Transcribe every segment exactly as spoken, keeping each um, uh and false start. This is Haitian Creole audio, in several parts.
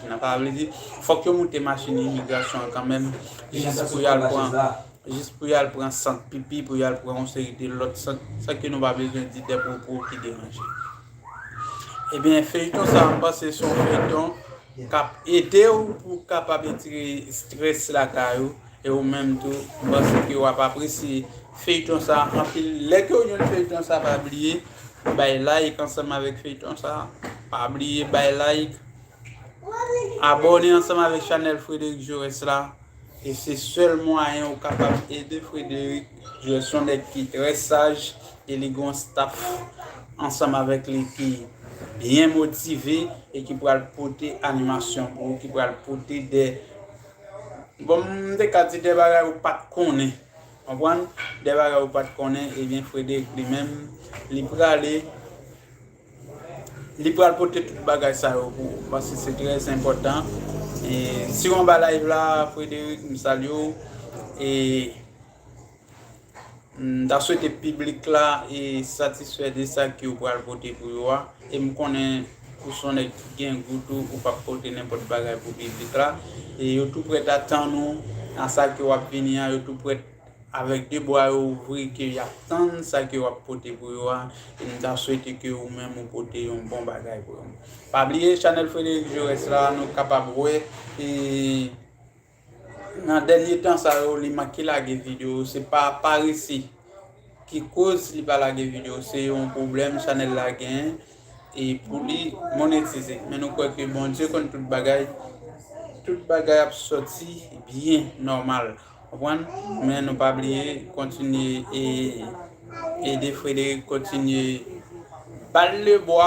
Sa vle di, fòk yo moute machin imigrasyon an kanmenm, jis pou y al pran, jis pou y al pran sant pipi, pou y al pran yon seri de lòt sant, san ke nou pa bezwen di de pwopo ki deranje. Ebyen, feyton sa, m panse se yon feyton k ap ede w pou w kapab retire estrès lakay ou. E ou menm tou, m panse ke w ap apresye feyton sa anpil. Lè ke w jwenn feyton sa, pa bliye bay like ansanm avèk feyton sa. Pa bliye bay like. Abòne ansanm avèk chanèl Frédéric Jaurès la. E se sèl mwayen ou kapab ede Frédéric Jaurès, se yon nèg ki trè saj e li gen yon staff ansanm avèk li ki byen motive e ki pral pote animasyon pou ou, ki pral pote de, bon, m te ka di de bagay ou pa t konnen. Konprann? De bagay ou pa t konnen, ebyen, Frédéric li menm, li prale, li pral pote tout bagay sa yo pou ou, paske se trè enpòtan. E si w anba live la, Frédéric, m salye w. E m ta swete piblik la e satisfè de sa ke w pral pote pou yo a. E m konnen ou se yon nèg ki gen gou tou, ou p ap pote nenpòt bagay pou piblik la. E yo tou prèt ap tann ou nan sa ke w ap vini an, yo tou prèt avèk de bra yo ouvri ke y ap tann sa ke w ap pote pou yo a. E m ta swete ke ou menm ou pote yon bon bagay pou yo. Pa bliye chanèl Frédéric Jaurès la, nou kapab wè e nan dènye tan sa yo, li manke lage videyo. Se pa parese ki koz li pa lage videyo. Se yon pwoblèm chanèl la genyen. E pou li monetize. Men nou kwè ke Bondye konn tout bagay. Tout bagay ap sòti byen, nòmal. Konprann? Men nou pa bliye kontinye e ede Frédéric kontinye ba l lebwa.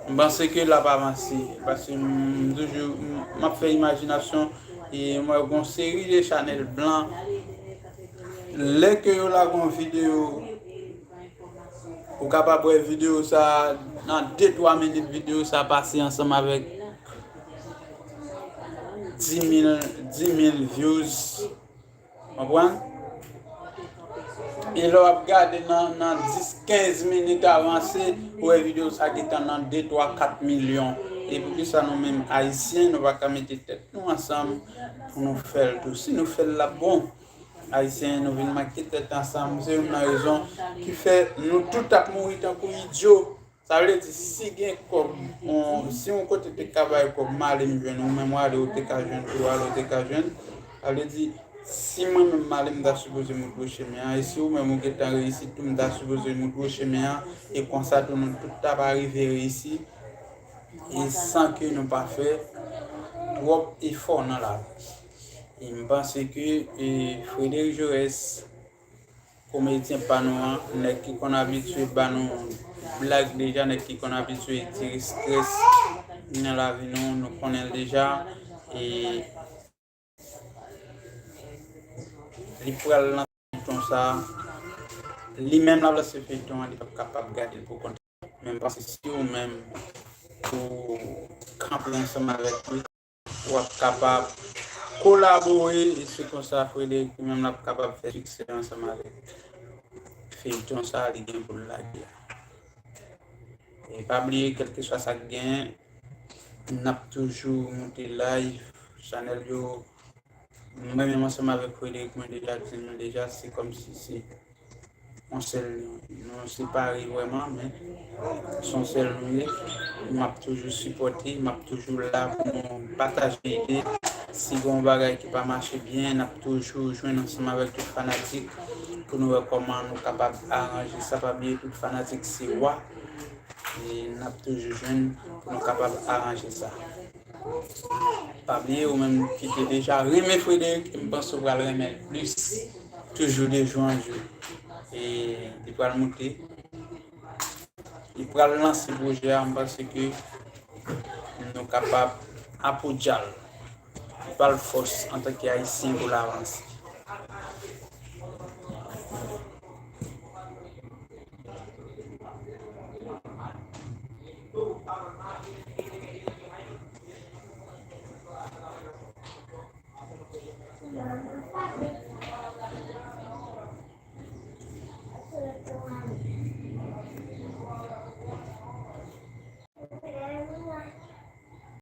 M panse ke l ap avanse, paske m toujou, m, m ap fè imajinasyon, e m wè gon seri de chanèl blan. Lè ke yo lage yon videyo, ou kapab wè videyo sa, nan de twa minit videyo sa pase ansanm avèk dis mil, dis mil views. Konprann? E lè w ap gade nan, nan dis, kenz minit avanse, ou wè videyo sa gentan nan de, twa, kat milyon. E poukisa nou menm Ayisyen, nou pa ka mete tèt nou ansanm pou nou fè l tou? Si nou fè l, l ap bon. Ayisyen, nou vin manke tèt ansanm. Se youn nan rezon ki fè nou tout ap mouri tankou idyo. Sa vle di, si gen kòb, on, si yon kote te ka bay kòb, m ale m jwenn ou, menm w ale, ou te ka jwenn, ou ale, ou te ka jwenn. Sa vle di, si mwen menm m ale, m ta sipoze montre w chemen an, e si ou menm ou gentan reyisi tou, m ta sipoze montre w chemen an, e konsa tou nou tout ta pa rive reyisi, e san ke nou pa fè twòp efò nan lavi. E m panse ke, e, Frédéric Jaurès, komedyen pa nou an, nèg ki konn abitye ba nou blag deja, nèg ki konn abitye tire strès nan lavi nou, nou konnen l deja. E li pral lanse feyton sa. Li menm l ap lanse feyton an, li p ap kapab gade l pou kont li. Men m panse si ou menm ou kanpe ansanm avèk li, w ap kapab kolabore, e se konsa Frédéric li menm l ap kapab fè siksè ansanm avèk feyton sa li gen pou l lage a. E pa bliye, kèlkeswa sa k genyen, n ap toujou moute live, chanèl yo. Mwen menm ansanm avèk Frédéric, mwen deja di nou deja, se kòmsi se yon sèl nou. Nou separe vrèman, men se yon sèl nou ye. M ap toujou sipòte, m ap toujou la pou nou pataje ide. Si gen yon bagay ki pa mache byen, n ap toujou jwenn ansanm avèk tout fanatik pou nou wè kòman nou kapab aranje sa. Pa bliye, tout fanatik se wa. E n ap toujou jwenn pou nou kapab aranje sa. Pa bliye, ou menm ki te deja renmen Frédéric, m panse w pral renmen l plis, toujou de jou an jou. E li pral moute, li pral lanse pwojè a, m panse ke nou kapab apoudja l, ba l fòs antanke Ayisyen pou l avanse.